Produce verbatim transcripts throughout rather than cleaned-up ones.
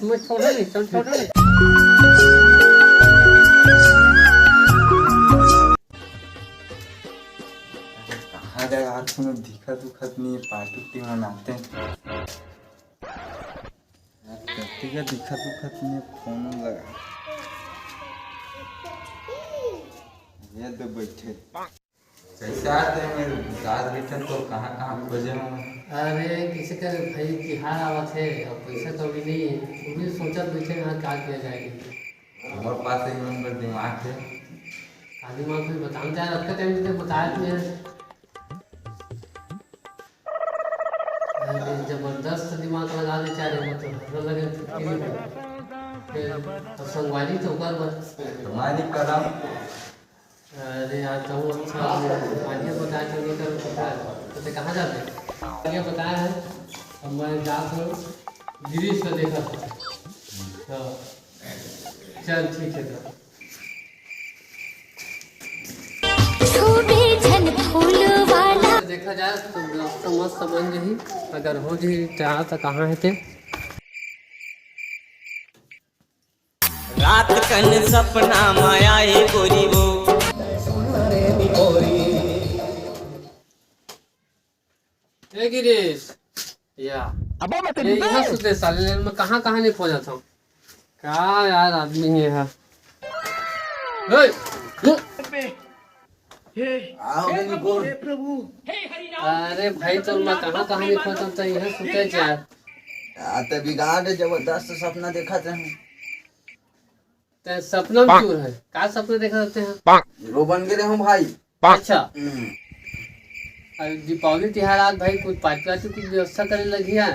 मैं छोड़ो नहीं, चल छोड़ो नहीं। कहाँ गए यार, कोनो दिखत उखत नहीं है, पार्टी उर्टी मनाते हैं। यार, कतिका दिखत उखत नहीं है, फोन लगा। ये दो बैठे। कैसे आते हैं मेरे दास बेटा, तो कहाँ कहाँ खोजे हम? अरे, किसी का भाई तिहार आवत है और पैसा तो अभी नहीं है, वो भी सोचत बैठे हैं का किया जाए। हमारे पास एक नंबर दिमाग है। का दिमाग में बताना चाह रहा, अतका टाइम से बताया नहीं है। अरे, जबरदस्त दिमाग लगा दे चाह रहे, मतलब हर लगे फिर, फिर अब संगवारी तो ओकर बस। तुम्हारी कदम। अरे यार, कहूँ अच्छा, आगे बताया तो नहीं करूँ, पता है। तो ते कहाँ जाते? आगे बताया है, अब मैं जात हूँ, गिरीश को देखा था। हाँ, चल ठीक है तो। छूबे झन फूल वाला। देखा जाए तो मस्त मस्त बन जही, अगर हो जही तो कहाँ है ते? रात कन सपना म आए गोरी वो। ए गिरीश, या। अबे मैं ये तेरी यहाँ बहन। सुते साले, मैं कहाँ कहाँ नहीं खोजा था। का यार आदमी है यार। ए, आओ, हे निकोल। प्रभु। अरे भाई, तो मैं कहाँ कहाँ नहीं खोजत हूँ, तो यहाँ सुते जा। आ, ते बिगाड़ जबरदस्त सपना देखत रहे। ते सपना में क्यों है? का सपना देखा रहते हैं? हीरो बन गए हूँ भाई। अच्छा। हम्म। अरे दीपावली तिहार आज भाई, कुछ पार्टी वार्टी कुछ व्यवस्था करे लगी है?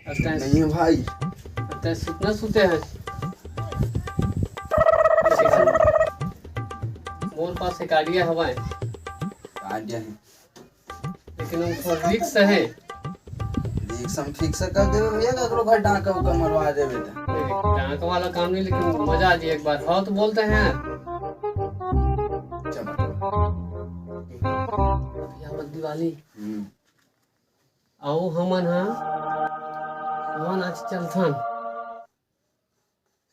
अब तैं नहीं है भाई। अब तैं सुतना सुते हैं। मोर पास एक idea हवा है। Idea है। लेकिन हम थोड़ा risk है। Risk हम fix कर देवे भैया, ककरो घर डाका उका मरवा देवे त। Risk वाला काम नहीं, लेकिन मजा आ जाए एक बार। हाँ तो बोलते हैं। चलो। भैया मत दिवाली। हम्म। आओ हमन हा, हमन आज चलथन।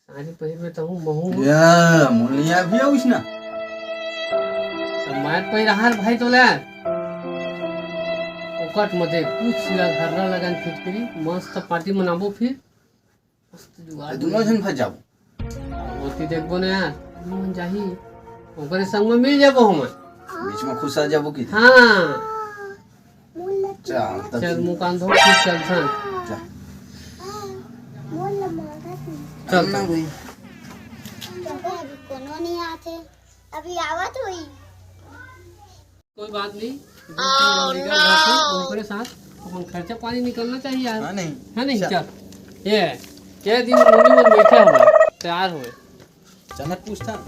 साड़ी पहिर में तो हूँ, महू। या, मुनिया भी है उसना। तो मैं पहिर हार भाई तोला। ओकट मते कुछ लग हर्रा लगन फिटकरी, मस्त पार्टी मनाबो फिर। मस्त जुगाड़। दोनों झन फंस जाबो। ओती देखबो ना यार, मन जाही। ओकरे संग में मिल जाबो हमन। बीच में खुश आ जाबो कि? हाँ। चल, तब चल, मुँह कान धो, फिर चलथन। चल। चल, ना चल। भाई। कोनो नहीं आते, अभी आवत हुई। कोई बात नहीं, दो तीन बार निकल जाते हैं, उनके साथ अपन खर्चा पानी निकलना चाहिए यार। हाँ, नहीं। है नहीं? चल। चल। ये, ये दिन मुनि मन बैठे हुए, तैयार हुए। चनक पूछथन।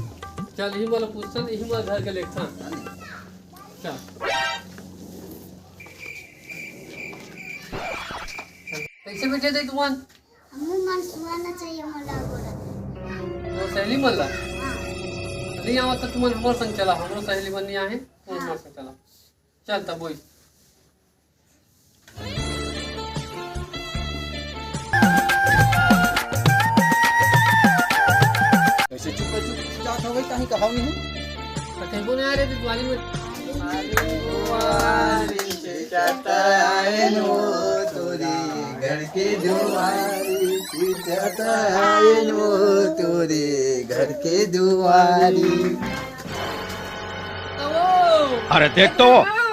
चल, इही मोला पूछथन, इही मोला घर के लेगथन। चल। कैसे बैठे थे तुमन? हमू मन सुआना चाहिए मोला बोला। वो सहेली मन ला? हाँ। नहीं आवा तो तुमन हमर संग चला, हमरो सहेली मन नहीं आहे, वो हमर संग चला। चल तब वही। कैसे चुप चुप जात हो गई, कहीं कहाव नहीं? कहीं बोले आ रहे थे दुआरी में। दुआरी से जाता है नो तोरे घर के दुआरी से जाता है नो तोरे घर के दुआरी। अरे देख तो,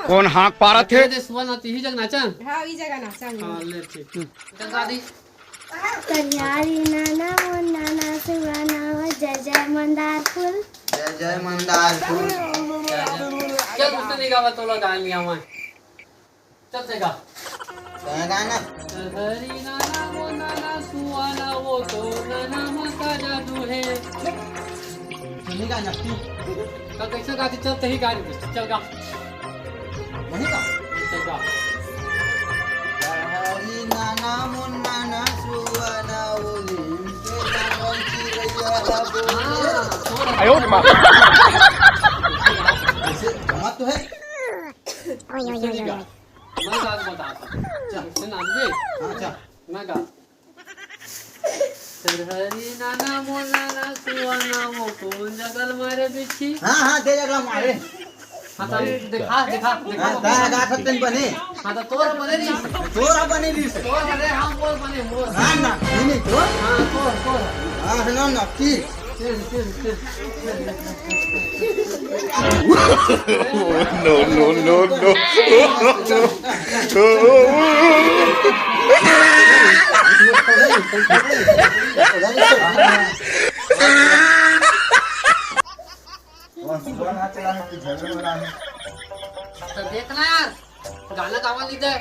कोन हाँक पारत हे? दे सुआ ना, तिही जग नाचा। हाँ, ई जगह नाचा। हाँ, ले ठीक। चल दादी। करियारी नाना, ओ नाना सुआ ना, ओ जय जय मंदार फूल। जय जय मंदार फूल। चल, उसने नहीं गावा, तोला गान लिया मैं। चल, तैं गा। तैं गा ना। हरी नाना वो नाना सुआना, वो तो नाना मा का जादू है। तैं नहीं गा ना। तो कैसे गाती? चल, तही गा रही, चल गा। वही गा। चल गा। हरी नाना मुन्ना ना सुआना, वो नीम के जंगल चिड़ैया बोले। हाँ, सुन। आयो रे माँ। ऐसे जमा तो है। ओए, ओए, ओए, ओए। मैं गा के बताता हूँ। चल। सुन, नाच दे। हाँ, चल। मैं गा। हरी नाना मोर नाना सुआना वो कौन जगल मारे बिच्छी। हाँ, हाँ, दे जगला मारे। हाँ, तो दिखा, दिखा, दिखा। हाँ, तैं ह गात हस तेन बने। हाँ, तो तोर बने रहिस। तोर बने रहिस। तोर बने, हाँ, मोर बने, मोर। हाँ, ना, नहीं, नहीं, तोर। हाँ, तोर, तोर। हाँ, है ना, ना, ठीक। No, no, no, no. तो देख ना यार, गाना गावा ली जाए।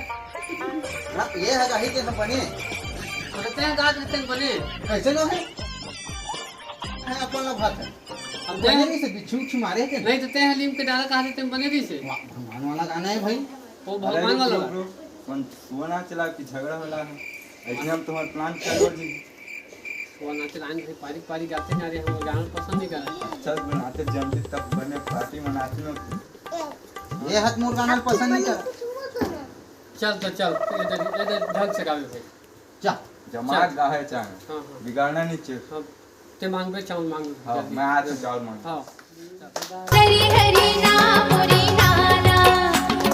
हाँ, ये है गाही के हम बने। तो तें गा देते हैं बने। कैसे नो है? है अपन लोग बात है। अब बने तें नहीं से बिच्छू उच्छू मारे के। नहीं तो तें हलीम के डाला कहा देते हैं बने नहीं से। वाह, भगवान वाला गाना है भाई। वो अरे भगवान रुक, वाला रुक, गाना। रुक। कौन सुआ ना चला कि झगड़ा होला है। ऐसे हम तुम्हारा प्लान कर जी। वो नाचे लाइन भाई पारी पारी गाते ना रे, हम गाना पसंद नहीं करा। अच्छा बनाते जल्दी तब बने पार्टी मनाते ना। ये हाथ मोर गाना पसंद नहीं करा। चल तो चल, इधर, इधर ढंग से गावे भाई। जा। जमा चल। गाहे चाहे। हाँ, हाँ। बिगाड़ना नहीं चाहिए। हाँ, ते मांगबे चावल मांग। हाँ, जल्दी। मैं आज चावल मांग। हाँ। हरी हरी ना मोरी नाना,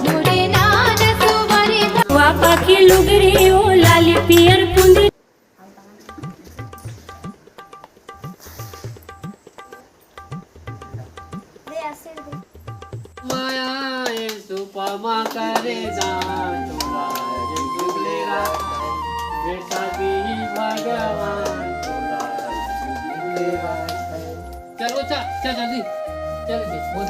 मोरे नाना सुवारी। वा पाखी लुगरी ओ लाली पियर पुंदी। माया ए सुपमा करे जा तोला जुगले राख। बेटा भी भगवान तोला जुगले राख। चल, वो चल, चल जल्दी। चल जल्दी, बोल।